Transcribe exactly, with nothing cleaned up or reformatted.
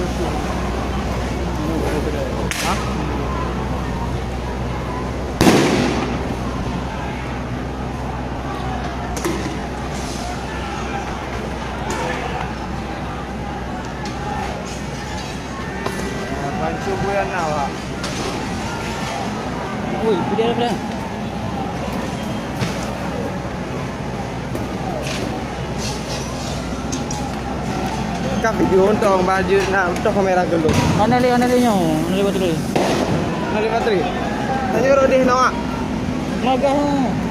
Hah? Pancung buaya na, Wak. Ui, pideh dah. Ka video untông baju na, toh kamera dulu. Mana le, mana le nyoe? Mana le bateri? Mana le bateri? Tanya rot deh nawak. Magah.